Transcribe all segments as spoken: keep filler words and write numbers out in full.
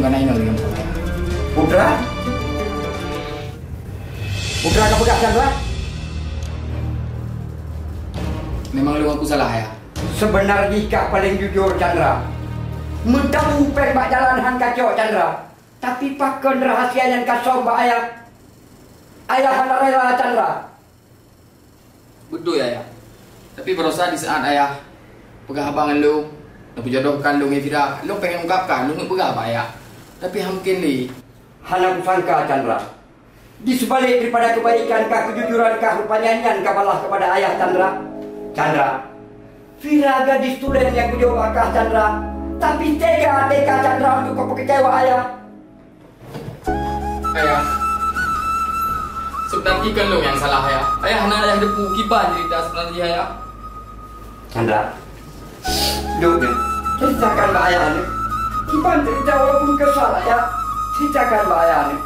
Nah, inoe lagèe putra. Putra ka peugah, Chandra? Memang lôn aku salah, Ayah. Seubeuna jih kah paleng jujur, Chandra. Meutabu péng bak jalan han kacok, Chandra. Tapi pakon rahasia nyan ka som bak ayah? Ayah hana rela, Chandra. Beutôi, Ayah. Tapi barosa di saat Ayah peugah haba ngon lôn, neupeujodohkan lôn ngon Fira, lôn pengen ungkapkan, lôn peugah bak Ayah. Tapi han mungken lé. Hana kusangka, Chandra. Di seubalek daripada keubaikan kah, keujujuran kah, rupanya nyan ka balah keupada ayah, Chandra. Chandra, Fira gadis tulen nyang kujok bak kah, Chandra. Tapi tega até kah, Chandra, untuk kau peukeucewa ayah. Ayah, seubeuna jih kon lôn nyang salah, Ayah. Ayah hana Ayah deupeu kiban cerita seubeuna jih, Ayah. Chandra, duek nyoe, ceritakan bak ayah nyoe. Kiban cerita walaupun kesal, Ayah. Ceritakan bak ayah nyoe.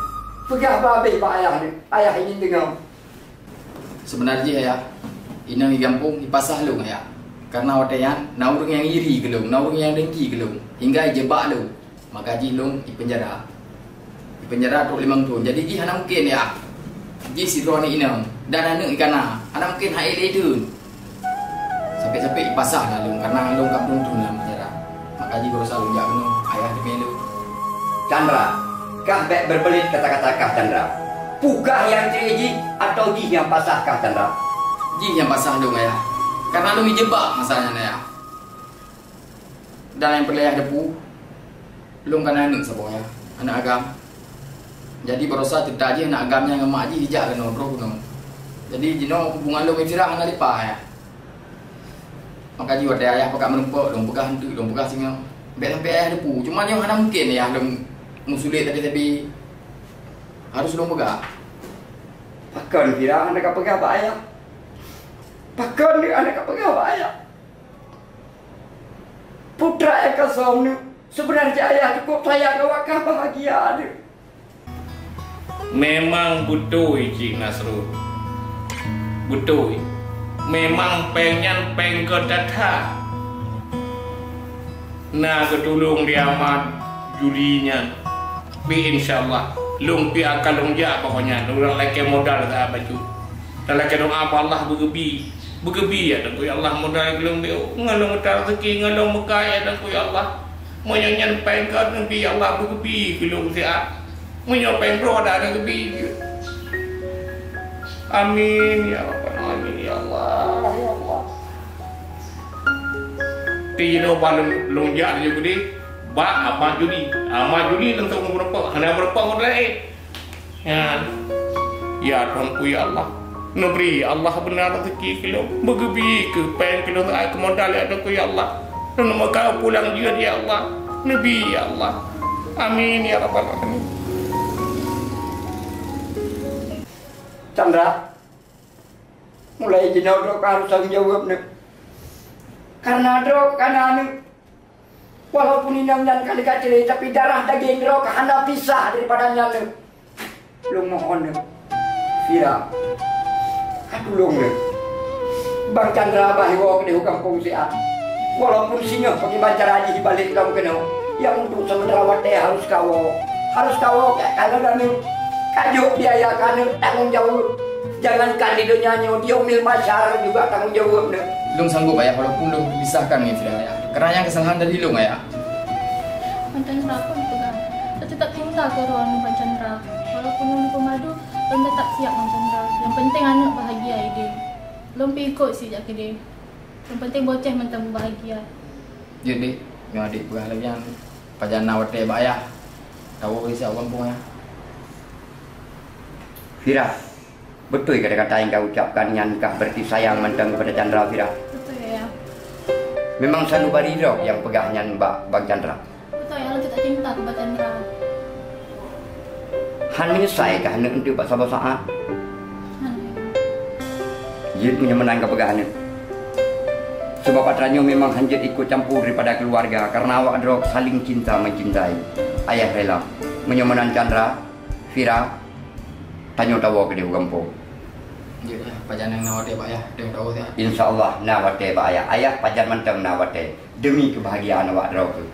Peugah babeh bak ayah nyoe. Ayah ingin deungoe. Seubeuna jih, Ayah, inong di gampông jipasah lôn, Ayah. Karena watèe nyan na ureueng nyang iri keu lôn, na ureueng nyang dengki keu lôn, hingga jijebak lôn. Maka jih lôn di penjara. Di penjara trok limong thon. Jadi jih hana mungken, Ayah. Jih sidroe aneuk inong dan aneuk ikana. Hana mungken hai lé deuh. Sampai-sampai ipasah na lôn karena lôn ka peununtut lam penjara. Maka jih barosa lôn jak keunoe, ayah teumé lôn. Chandra, kah bèk beubeulit kata-kata kah, Chandra. Peue kah nyang cre jih atau jih nyang pasah kah, Chandra? Jih nyang pasah lôn, ayah. Karena lôn jijebak masa nyan, ayah. Dan nyang peureulèe ayah teupeu, lôn ka na aneuk saboh, ayah, aneuk agam. Jadi barosa teuta jih aneuk agam nyan ngon mak jih jijak keunoe, troh keunoe. Jadi jinoe hubungan lôn ngon Fira hana leupah, ayah. Maka jih watèe ayah pakat meurumpok, lôn peugah eunteuk, lôn peugah singoh. Bèk sampai ayah teupeu. Cuma nyoe hana mungken ayah lôn meusulet sabe-sabe. Harôh lôn peugah. Pakon Fira hana ka peugah bak ayah? Pakon lé hana ka peugah bak ayah? Putra nyang ka som nyoe, seubeuna jih ayah cukup sayang awak kah bahagia nyoe. Memang beutôi, Cik Nasrul. Beutôi. Memang péng nyan péng geuh that-that. Na geutulông di Ahmad Juli nyan. Pi, insya Allah. Lôn pi akan lôn jak pokoknya. Lôn lakèe modal saát bacut. Dan lakèe doa bak Allah beugeubi. Beugeubi, ya Teungku, ya Allah, modal lôn biôh. Ngon lôn meuta rezeki, ngon lôn meukat, ya Teungku, ya Allah. Meunyoe nyan péng ka neubi, ya Allah, beugeubi keu lôn siat. Meunyoe péng droe dak neubi. Amin, ya Rabbal Alamin, ya Allah, ya Allah. Ti jinoe bah lôn, lôn jak laju keudeh, bak Ahmad Juli. Ahmad Juli langsung meurumpok, hana meurumpok ngon laén. Nyan. Ya Tuhanku, ya Allah. Neubri, ya Allah, beuna rezeki keu lôn. Beugeubi keu péng keu lôn, ai keu modal, ya Tuhanku, ya Allah. Lôn meukaru pulang jeuet, ya Allah. Neubri, ya Allah. Amin, ya Rabbal Alamin. Chandra, mulai jinoe droe ka harôh tanggung jaweueb nyoe. Karena droe ka na aneuk. Walaupun inong nyan ka lheueh ka cre, tapi darah dageng droe ka hana pisah daripada nyan lé. Lôn mohon lé, Fira, ka tulông lé. Bang Chandra bah iwoe keudeh u gampông siat. Walaupun singoh pakriban cara jih jibalek lom keunoe, ya untuk sementara watèe harôh kawoe. Harôh kawoe ka kalon aneuk. Ka jok biaya keu aneuk, tanggông jaweueb. Jangankan di donya nyoe, di yaumil mahsyar juga tanggông jaweueb neuh. Lôn sanggob, Ayah, walaupun lôn teupisahkan ngon Fira, Ayah. Karena nyan keusalahan dari lôn, Ayah. Mantong nyoe kon peugah. Lôn teutap cinta keu droeneuh Bang Chandra. Walaupun lôn peumadu, lôn teutap siap ngon Chandra. Nyang penting aneuk bahagia idéh. Lôn pih ikot sijak keudeh. Nyang penting Boceh mantong bahagia. Jeuet, Dek. Nyoe adek peugah lagèe nyan. Pajan na watèe bak Ayah. Tawoe isi gampông, Ayah. Fira, beutôi kata-kata nyang ka ucapkan nyan kah berarti sayang mantong keupada Chandra, Fira? Beutôi, Ayah. Memang sanubari droe nyang peugah nyan bak Bang Chandra? Beutôi, Ayah, lôn teutap cinta keu Bang Chandra. Han meunyeusai kah aneuk eunteuk bak saboh saát? Han, Ayah. Jeuet meunyoe meunan kapeugah aneuk. Sabab atra nyoe memang han jeuet ikot campur daripada keuluwarga, karena awak droe saling cinta mencintai. Ayah rela. Meunyoe meunan Chandra, Fira, tanyoe tawoe keudeh u gampông. Jeuet, Ayah. Pajan nyang na watèe bak Ayah, tanyoe tawoe siat. Insya Allah na watèe bak Ayah. Ayah pajan mantong na watèe demi keubahgiaan awak droe keuh.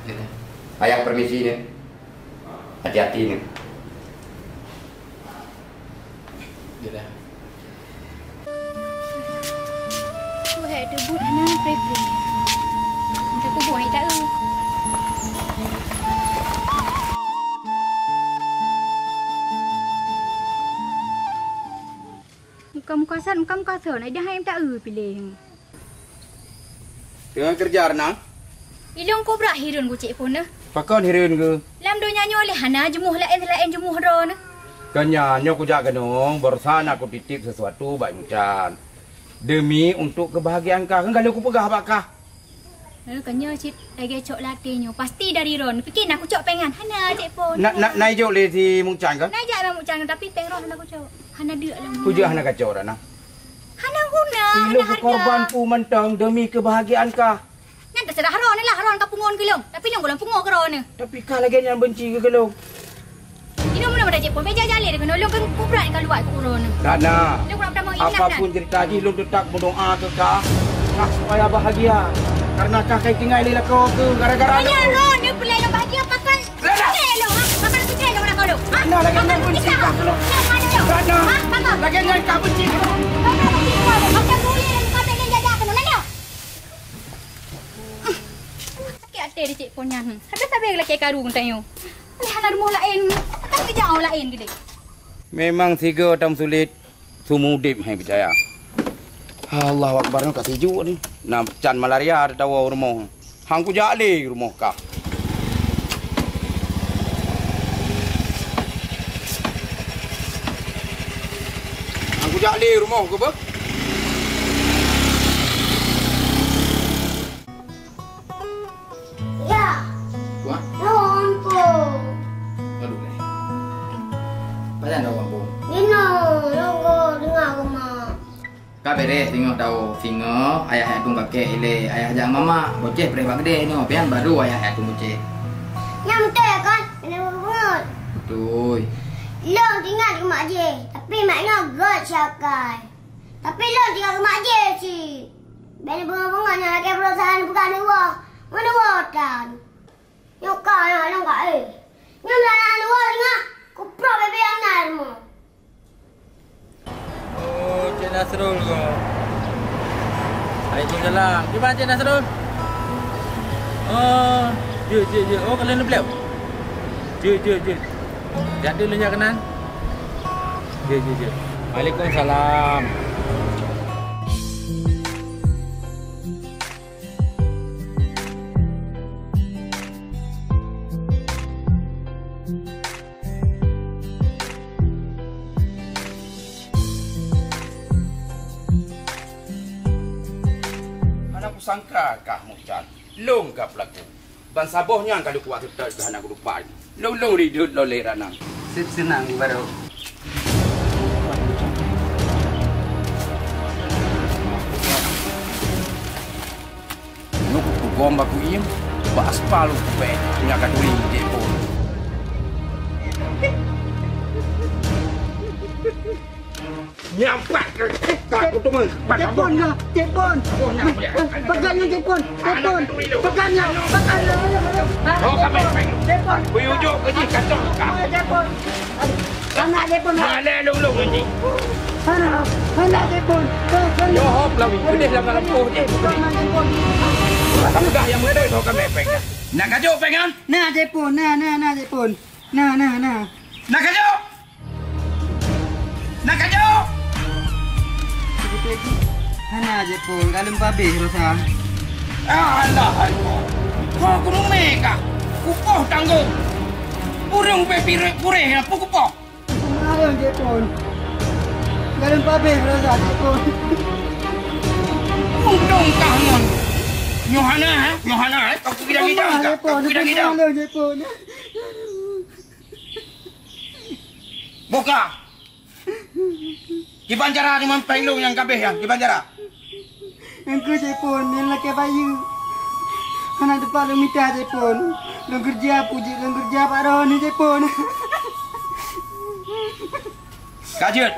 Jeuet, Ayah. Ayah permisi nyoe. Hati-hati ni. Yalah. Tuh, hai, tu buet hana preh-preh. Macam kubu hai tak, eh. Muka-muka sat, muka-muka sat, nah, dah hai minta eu piléh. Teungoh keureuja, Reunang? Ilong kubra hireuen ku cek phon neuh. Pakon hireuen keuh? Lam donya nyoe lé hana jeumuh laén seulaén jeumuh droeneuh. Kon nyan, nyoe kujak keunong, barosan aku titip sesuatu bak Mucan. Demi untuk kebahagiaan kah, kan ka lheueh kupeugah bak kah. Eh, kon nyoe cit lagèe cok latèe nyoe. Pasti dari droeneuh. Pike na kucok péng nyan. Hana cek phon. Na, na, na ijok lé si Mucan kah? Na ijak lé Mucan, tapi péng droeneuh hana kucok. Hana deuk lom. Kujak hana kacok dah nah. Hana guna, hana harga. Ilong kukorban peue mantong demi kebahagiaan kah. Nyan teuseurah droeneuh lah, droeneuh ka pungo keu lôn. Tapi lôn gohlom pungo keu droeneuh. Tapi kah lagèe nyan beunci keu keu lôn. Jinoe meunan pada cek phon, bèk jak-jak lé deungon lôn, kan kubra ka luwat keu uroe nyoe. Ratna, lôn kurang tamong ingat, apapun cerita jih, lôn tetap meudoa keu kah, kah supaya bahagia. Karena kah ka itinggai lé lakoe keuh gara-gara lôn. Nyan droeneuh peureulèe lôn bahagia, pakon peureulèe lôn, ha? Pakon peureulèe lôn lakoe lôn, ha? Ratna, lagèe nyan beunci kah keu lôn. Ratna, lagèe nyan kah beunci keu lôn. Pakon peureulèe lôn, pakon peureulèe lôn, pakon peureulèe lôn. Sakét até di cek phon nyan. Sabe-sabe lakèe karu geutanyoe. Lé hana rumoh laén. Akan keujak laén geude. Memang sigoe tameusulet seumeu udép hai peucaya. Allahu Akbar, nyoe ka sijuek ni. Na can malaria tatawa u rumoh. Han kujak lé rumoh kah. Han kujak lé rumoh keuh beuh. Ya. Wah. Lôn po. Aduh, eh. Pajan dah wang po. Dinoe, lôn go deungoe keu mak. Ka beres singoh tau. Singoh ayah jak tueng kakek ilèe, ayah jak mamak, boceh preh bak keudè nyoe, pian baru ayah jak tueng boceh. Nyan beutôi kon? Keuneuk beungeut. Beutôi. Lôn tinggai keu mak jih, tapi mak inoe göt siakai. Tapi lôn tinggai keu mak jih cit. Bèk neubungoh-bungoh nyan lagèe peurasaan neupeugah neuwoe, meunoe woe tan. Nyoe ka na lôn ka, eh. Nyoe meunan na neuwoe tinggai, kuprok bèe-bèe nyang na rumoh. Oh, Cek Nasrul ko. Waalaikumsalam. Kiban Cek Nasrul? Oh, jeuet, jeuet, jeuet. Oh, kalian beliau? Jeuet, jeuet, jeuet. Jadi lu nyak kenan? Jeuet, jeuet, jeuet. Waalaikumsalam. Hana kusangka kah Mucan, lôn ka peulaku. Ban saboh nyan ka lôn kuat seutôt keu hana kutupat. Lôn-lôn ridot lôn lé Ratna. Seb seunang baroe. Nyoe kutugom baku iem, bak aspal kupèe, nyang ka turi jipon. Nyampak ke? Cek Pon lah, Cek Pon. Pegang nyoe Cek Pon, Cek Pon. Pegang nyoe, pegang nyoe. Cek Pon. Buyujuk ke jih kacau ka. Cek Pon. Anak Cek Pon. Mana lulung ni? Anak, anak Cek Pon. Johop lah, pedih lam dalam poh je. Anak Cek Pon. Tapi dah yang mengadai tu kami peng. Nak kajuk peng kan? Nah Cek Pon, nah, nah, nah Cek Pon. Nah, nah, nah. Nak kajuk. Nak kajuk! Hana Cek Pon, galem pabeh rasa. Alah, alah. Kau kurumé kah? Kupoh tanggong. Ureueng ubé pireuk pureh, apa kupoh? Alah, Cek Pon. Galem pabeh rasa, Cek Pon. Untung kah ngon. Nyoe hana, eh? Nyoe hana, eh? Kau kidang-kidang kah? Kau kidang-kidang. Alah, Cek Pon. Buka! Kiban cara nyoe mampéng lôn nyang kabéh nyan, kiban cara? Engkeu Cek Pon, nyan lakèe bayeue. Hana teumpat lôn mita Cek Pon. Lôn keureuja, peue jeuet lôn keureuja bak droeneuh Cek Pon. Ka jeuet.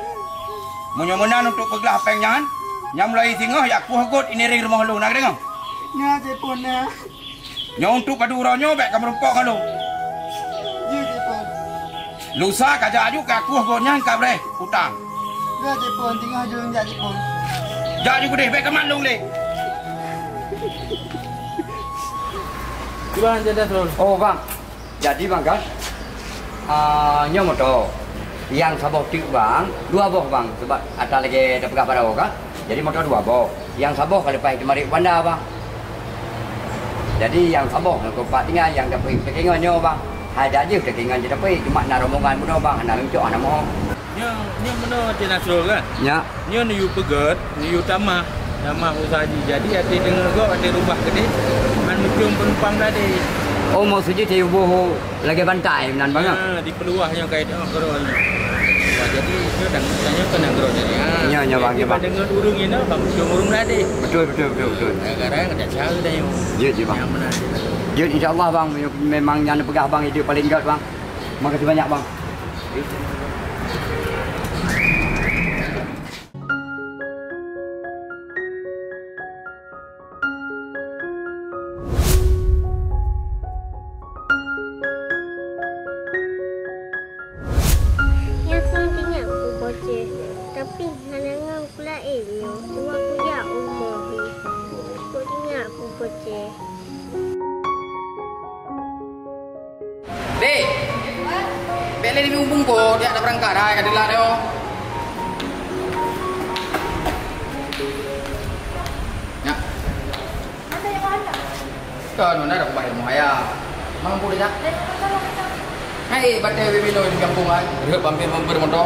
Meunyoe meunan untuk peuglah péng nyan, nyan mulai singoh jak kueh göt ineureng rumoh lôn, na kadeungoe? Na Cek Pon, na. Nyoe untuk padum uroe nyoe bèk kameurumpok ngon lôn. Jeuet Cek Pon. Lusa ka jak aju ka kueh gobnyan ka breh utang. Ka jipon, teungoh jeuem jak jipon. Jak aju keudeh, bèk keuman lôn lé. Kiban, Cik Nasrul? Oh, Bang. Jadi, Bang, kan? Ah, nyoe moto. Nyang saboh teuk, Bang. Dua boh, Bang. Sabab ata lagèe tapeugah baroe, kan? Jadi, moto dua boh. Nyang saboh ka leupah teumarit u banda, Bang. Jadi, nyang saboh ngon keupat tinggai nyang tapeugah nyoe, Bang. Hai dak jeuh tapeugah jeuh tapeugah, cuma na rombongan bunoe, Bang, hana leuncok, hana mohom. Nyoe, nyoe bunoe Cik Nasrul, kan? Nyak. Nyoe neuyue peugèt, neuyue tamah, tamah usaha jih. Jadi, até deungö gob, até rubah keudeh, han mucom penumpang tadi. Oh, maksud jih tayue boh lagèe bantai nan, Bang, ya? Ha, dipeuluah nyoe kait, oh, keudroe nyoe. Wah, jadi, nyoe dan, nyoe keunan keudroe jadi. Ha, nyoe, nyoe, Bang, nyoe, Bang. Deungö ureueng nyoe, Bang, mucom ureueng tadi. Betul, betul, betul, betul. Gara-gara ada cara dah nyoe. Ya, ya, Bang. Yang mana? Ya, insya Allah, Bang, memang nyang peugah, Bang, itu paling gèt, Bang. Makasih banyak, Bang. Nyang song ingat ku Boceh, tapi hana ngon ku laén nyoe, cuma ku jak u rumoh. Ku ingat ku Boceh. Dek, bèk lé lé bungkôh, jak tabeurangkat hai ka teulat nyoe. Nyak. Kon, mana ada kubah ilmu ayah. Mampu dah, Jak? Hai, batèe bibinoe di gampông ai. Reuet pampéh member moto.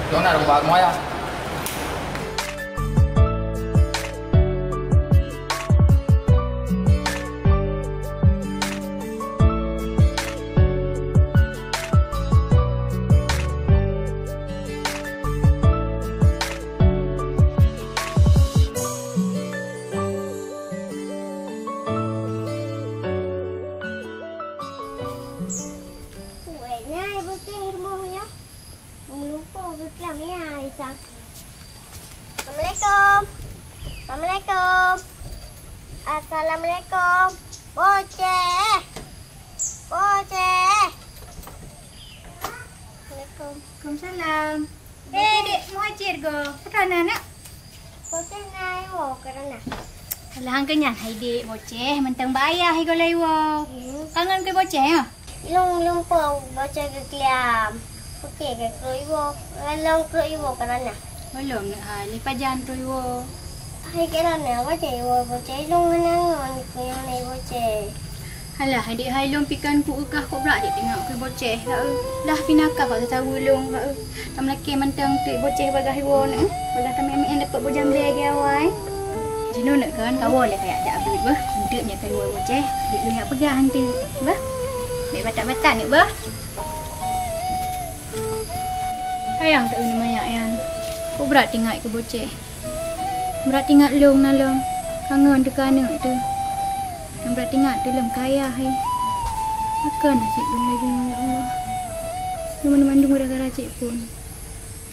Kon, ada kubah ilmu ayah. Weh, nyan bukon rumoh nyoe. Meulumpah beukeulayan, Isa. Assalamualaikum. Assalamualaikum. Assalamualaikum. Boceh. Boceh. Assalamualaikum. Waalaikumsalam. Eh, Dek Muhajir go. Peue ka na, Nak? Boceh na iwoe keu Rana. Alah, keu nyan hai Dek, Boceh mantong bak ayah igoe lé iwoe. Hmm. Kangen keu Boceh, ya? Lôn lumpah Boceh geukliam. Oke, keu iwoe. Lôn keu iwoe keu Rana. Belum, Nak, hai. Lé pajan tu iwoe? Hai keu Rana, Boceh iwoe Boceh. Lôn hana ngon keu nyang laén Boceh. Alah, adik hai lôn pih kan ku eukah kobra dek tengok keu Boceh, ka eu. Dah pih na kah bak tatawa lôn, ka eu. Ka meulakèe mantong teuk Boceh bagaih woe nyoe, eh. Bagaih tamè-mè dapet bujang bèe lagèe awai. Jinoe nyoe kan, kawoe lé kajak jak beuet beuh. Enteuk nyoe kawoe Boceh, dek lôn jak peugah enteuk, beuh. Bèk batat-batat nyoe beuh. Sayang taeu manyak nyan. Kobra teuingat keu Boceh. Brat ingat lôn na lôn, kangen teuka aneuk teuh. Nyang brat ingat teuh lôn kaya hai. Pakon naseb lôn lagèe nyoe, ya Allah. Nyoe mandum-mandum gara-gara Cek Pon.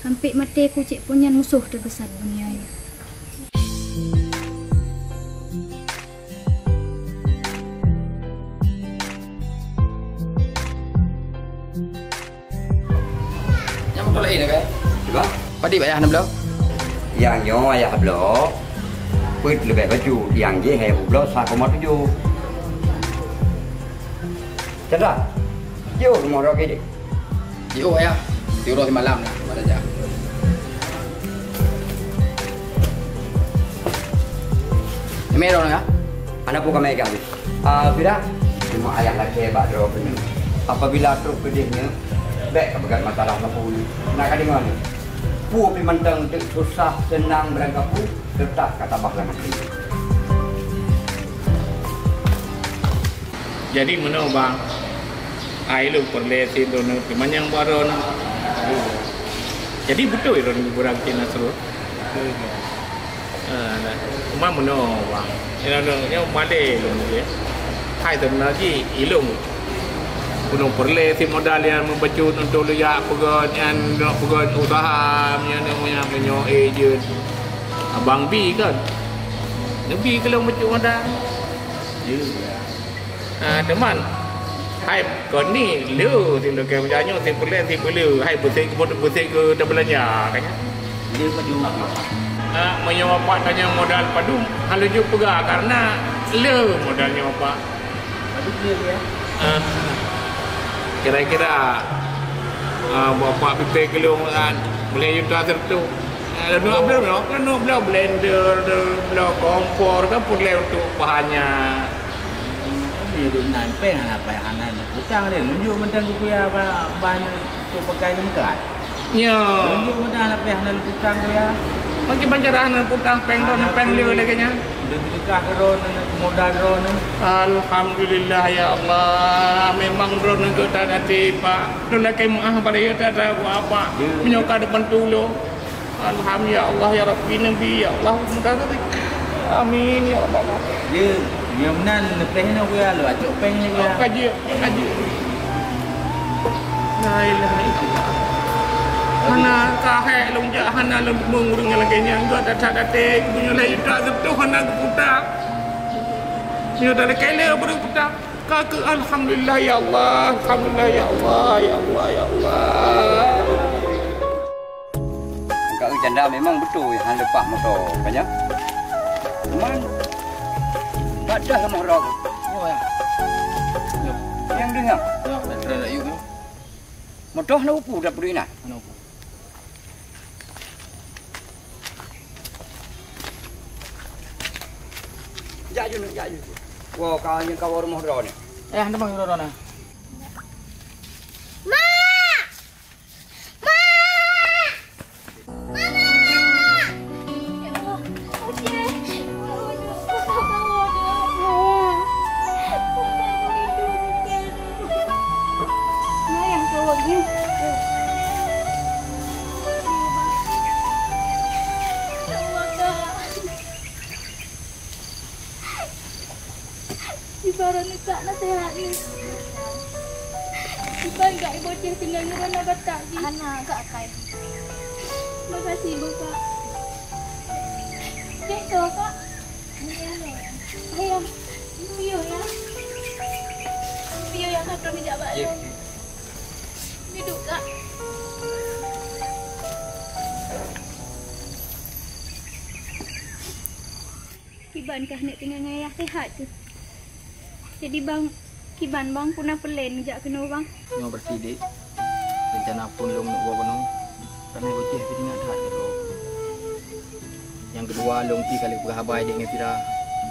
Sampai maté ku Cek Pon nyan musoh teubeusa di dunia nyoe. Nyang beutôi laén, Abang? Cuba. Padit ayah na bloe? Nyang nyoe ayah bloe, peuet leubeh bacut, nyang jih ayah bloe sa koma tujoh. Chandra, yuk rumoh droe kideh. Yuk, ayah. Tiuroe simalam lah, pada jak. Nyang mè droe, ya? Hana peue ka mè kah. Ah, Fira, cuma ayah lakèe bak droe keunoe. Apabila trok keudeh nyoe, bèk ka peugah masalah lom peue. Na ka deungö nyoe. Peue pih mantong teuk susah, seunang, beurangkapeue, teutap ka tabah lam até. Jadi meunoe, Bang, ai lôn peureulèe sidroe nyoe, teuma nyang baro nyoe. Jadi beutôi droeneuh geubeurangkat Nasrul. Eh, nah, cuma meunoe, Bang. Nyoe, nyoe, nyoe malèe lôn jih. Hai sebenarnya jih, ilôn. Ulôn peureulèe sit modal nyang meubacut untuk lôn jak peugöt nyan, lôn peugöt usaha, nyan, nyan, nyan, nyoe, eh, jeuet. Abang bi kan? Neubi keu lôn bacut modal. Ya. Ah, teuma, Hai, kon ni le, si lukée beujanyoe, si peulée, si peulée. Hai, beusét keu, beusét keu teubeulanja, kan nyan. Dia maju. Ah, meunyoe bapak tanyong modal padum, hana laju peugah, karena le modalnya bapak. Padum dia, dia? Ah, kira-kira, ah, bapak pipée keu lôn kan, boleh juta seratus. Ah, lalu bloe, lalu bloe blender, bloe kompor, kan peureulée untuk bahannya. Ni dum nan péng hana payah, hana neuputang deh. Nunjuk mantong keu kuya ba-, ban tu pakai lengkap. Ya. Nunjuk mantong hana payah, hana neuputang kuya. Bagi banjaran hana neuputang, péng tu, hana péng lé lagée nyan. Udah sedekah ke droeneuh, modal droeneuh. Alhamdulillah, ya Allah. Memang droeneuh geutanyoe até, Pak. Droeneuh lakée meuáh bak lé, ya, dah, dah, apa. Ya. Meunyoe ka depan tulung. Alham, ya Allah, ya Rabbi, Nabi, ya Allah, mudah tadi. Amin, ya Allah. Dia, dia meunan leupeh nyoe kuya, lôn acok péng nyoe kuya. Oh, kaji, kaji. La ilaha illallah. Hana kahé lôn jak, hana lôn meurueng lagée nyan, geuh that-that até, geuh nyoe lhée juta seutoh hana geuputang. Nyoe dah lakée le beureuputang. Ka keu alhamdulillah, ya Allah, alhamdulillah, ya Allah, ya Allah, ya Allah. Kak janda memang beutôi han leupah moto, kan nyan? Cuman, badah moto. Yo, ya. Yo. Nyang deungoe. Yo, dah kira dah yuk, yo. Moto na upu dah peuduek inan. Hana upu. Jak ju, jak ju. Wo, ka nyang ka rumoh droeneuh. Eh, hana bang droeneuh. Mak! Ibarat neuka naseuhat ni. Iban gak iboh ceh tinggai ngiron na batak jih. Hana, gak akai. Makasih, Bu, Kak. Cek tu, Kak. Ayah, piyo ya? Piyo ya, Kak, kami jak bak lôn. Duduk, Kak. Kiban kah aneuk tinggai ngon ayah sehat tu? Jadi bang, kiban bang puna peulen jak keunoe bang? Nyoe beureuti dek, reuncana phon lôn neuk woe keunoe, karena Boceh teuingat that keudroe. Nyang keudua, lôn pih ka lheueh peugah haba dek ngon Fira,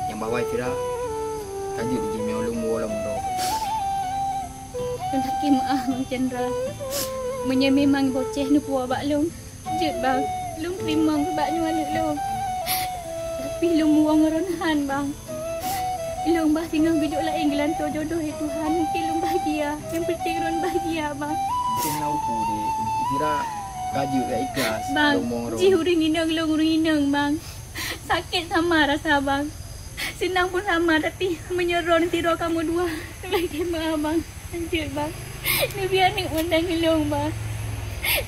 nyang bahwa Fira ka jeuet jih meunyoe lôn woe lom droe. Lôn lakée meuáh Bang Chandra, meunyoe memang Boceh neupuwoe bak lôn. Jeuet bang, lôn teurimong bak nyoe aneuk lôn. Tapi lôn muwong ngon droeneuh han bang. Lôn bah singoh geujok laén geulantoe jodoh lé Tuhan, mungken lôn bahgia. Nyang penting droeneuh bahgia bang. Mungken na upu dek, Fira ka jeuet ka ikhlas. Bang, lôn muwong droeneuh. Jih ureueng inong, lôn ureueng inong bang. Sakét sama rasa bang. Seunang pun sama, tapi meunyoe droeneuh sidroe kamoe dua, lôn lakée meuáh bang. Lanjut bang. Neubi aneuk mantong ilong bang.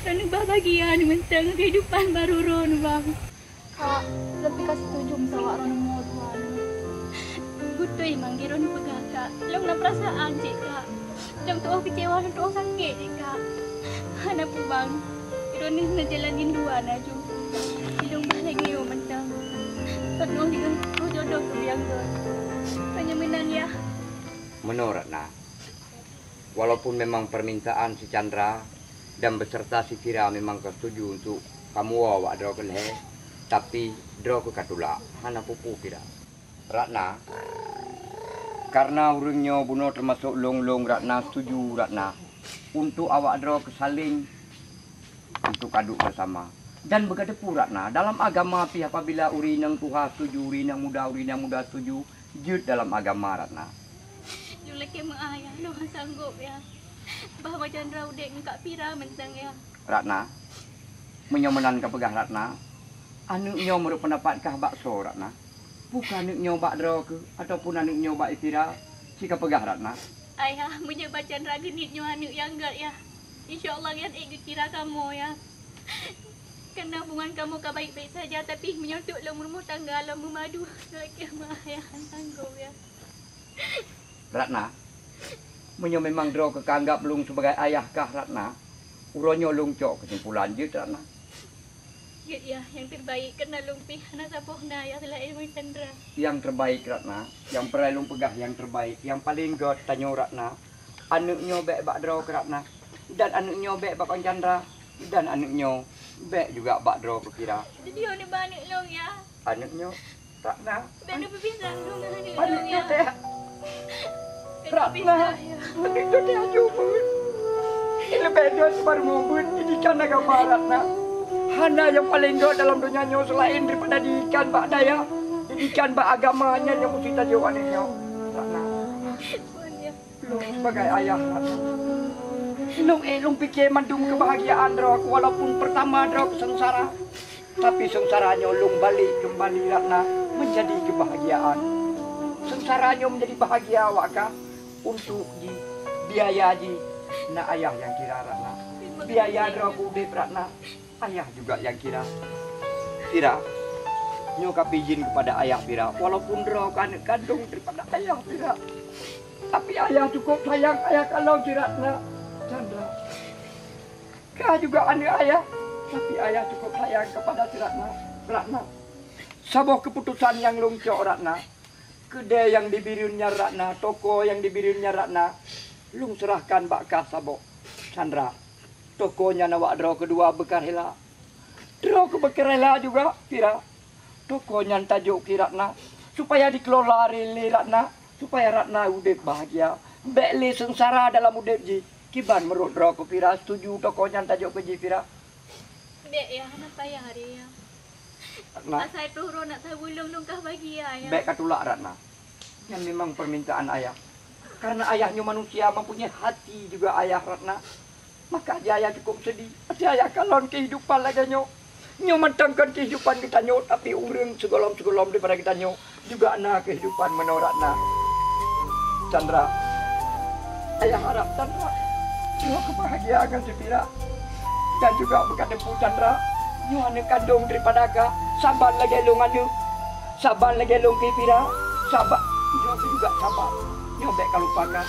Droeneuh bah bagian mantong keuhidupan baru droeneuh bang. Kak, lôn pih ka setuju meusawa droeneuh meungoh dua nyoe. Beutôi mang droeneuh peugah kak. Lôn na peurasaan cit kak. Lôn tuoh keucewa, lôn tuoh sakét cit kak. Hana peue bang. Droeneuh na jalan indua na ju. Ilong bah lagée nyoe mantong. Pat ngon ilong tuoh jodoh keu biang droeneuh. Hanya meunan ya. Meunoe Ratna. Walaupun memang permintaan si Chandra dan beserta si Fira memang ka setuju untuk kamoe woe awak droe keu lhée, tapi droe keu ka tulak, hana peue-peue Fira. Ratna, karena ureuëng nyoe bunoe teumasok lôn-lôn Ratna setuju Ratna untuk awak droe keu saling untuk ka duek bersama. Dan beugateupeu Ratna, dalam agama pih apabila ureuëng inong tuha setuju, ureuëng inong muda, ureuëng inong muda setuju, jeuet dalam agama Ratna. Lôn lakée meuáh, Ayah, lôn hana sanggob, Yah. Bah Bang Chandra udeb ngon Kak Fira mantong, Yah. Ratna, meunyoe meunan kapeugah Ratna, aneuk nyoe meureupeundapat kah bak soe Ratna? Peu kheueh aneuk nyoe bak droe keuh ataupun aneuk nyoe bak Fira? Ci kapeugah Ratna. Ayah, meunyoe Bang Chandra geuniet nyoe aneuk nyang göt, Yah. Insya Allah nyan ék geukira kamoe, Yah. Karena hubungan kamoe ka baik-baik saja, tapi meunyoe untuk lôn meurumoh tangga lôn meumadu, lôn lakée meuáh, Yah, hana sanggob, Yah. Ratna, Meunyoe memang droe ka anggab lôn sibagai ayah kah, Ratna, uroe nyoe lôn cok keusimpulan jeuet, Ratna. Jeuet, Yah, nyang terbaik keunan lôn pih hana saboh na, Yah, selaén Bang Chandra. Nyang terbaik, Ratna, nyang peureulée lôn peugah nyang terbaik, nyang paleng gét tanyoe, Ratna. Aneuëk nyoe bék bak droe keu Ratna, dan aneuëk nyoe bék bak Bang Chandra, dan aneuëk nyoe bék juga bak droe keu Fira. Jadi, aneuëk bak aneuëk lôn, Yah. Aneuëk nyoe, Ratna. Bék neupeubisa lôn ngon aneuëk lôn, Yah. Aneuëk nyoe teh. Bék Ratna. Neubisa, Yah. Aneuëk nyoe teh aju beuet. Leubeh dua sibaru beuet didikan agama, Ratna. Hana nyang paleng gét dalam donya nyoe selaén daripada didikan bak dayah, didikan bak agama, nyan nyang meusti tajok aneuëk nyoe, Ratna. Ampun, Yah. Lôn sebagai ayah, Ratna, lôn ék lôn pike mandum keubahgiaan droe, walaupun peurtama droe seungsara, tapi seungsara nyoe lôn balek keumbali, Ratna, meunjadi keubahgiaan. Seungsara nyoe meunjadi bahgia awak kah untuk jih, biaya jih na ayah nyang kira, Ratna. Biaya droe keu udeb, Ratna, ayah juga nyang kira. Fira, nyoe kapi izin keupada ayah Fira, walaupun droe keu aneuëk kandong daripada ayah Fira. Tapi ayah cukup sayang, ayah kalon si Ratna. Chandra. Kah juga aneuëk ayah, tapi ayah cukup sayang keupada si Ratna. Ratna. Saboh keuputosan nyang lôn cok, Ratna. Keudée nyang dibri nyan, Ratna, toko nyang dibri nyan, Ratna, lôn seurahkan bak kah saboh, Chandra. Toko nyan awak droe keudua beukarela. Droe keu beukarela juga, Fira. Toko nyan tajok keu Ratna, supaya dikelola lé Ratna, supaya Ratna udeb bahgia, bék lé seungsara dalam udeb jih. Kiban meurot droe keu Fira, setuju toko nyan tajok keu jih, Fira? Bék, Yah, hana payah, Yah. Ratna. Asai troh droe nak saweue lôn, lôn kah bahgia, Yah. Bék katulak, Ratna. Nyan memang permintaan ayah. Karena ayah nyoe manusia mempunyai hati juga, ayah, Ratna. Maka aja ayah cukup sedih. Aja ayah kalon kehidupan lagée nyoe. Nyoe mantong kon kehidupan geutanyoe, tapi ureuëng sigohlom-sigohlom daripada geutanyoe juga na kehidupan meunoe, Ratna. Chandra. Ayah harap Chandra nyoe keubahgia ngon si Fira. Dan juga beukateupeu, Chandra, nyoe aneuëk kandong daripada kah, saban lagée lôn aneuëk. Saban lagée lôn keu Fira, saban. Nyoe juga saban. Nyoe bék kalupakan.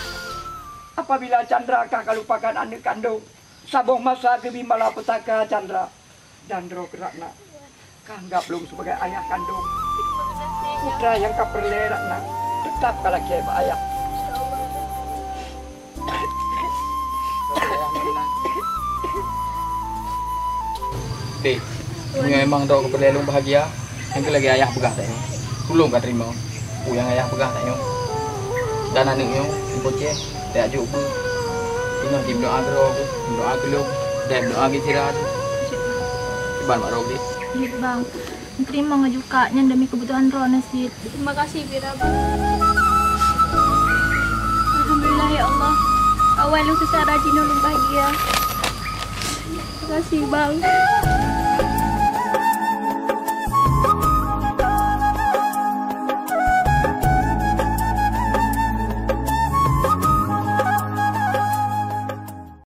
Apabila Chandra kah kalupakan aneuëk kandong, saboh masa geubri malapetaka Chandra dan droe keu Ratna. Kah anggab lôn sebagai ayah kandong. Putra nyang kapeureulée, Ratna, teutap kalakée bak ayah. Dek, meunyoe memang droe kapeureulée lôn bahgia, nyang keu lagée ayah peugah tanyoe. Ulôn kateurimong peue nyang ayah peugah tanyoe. Dan aneuëk nyoe, Teungku Ceh, tajak jok beuh. Inoe jimeudoá keu droe beuh, meudoá keu lôn, dan meudoá keu Fira beuh. Kiban bak droe, Dek. Jeuet, Bang. Teurimong laju kak nyan demi keubutuhan droeneuh cit. Terima kasih, Fira, Bang. Alhamdulillah, ya Allah. Awai lôn seusara jinoe lôn bahgia. Terima kasih, Bang.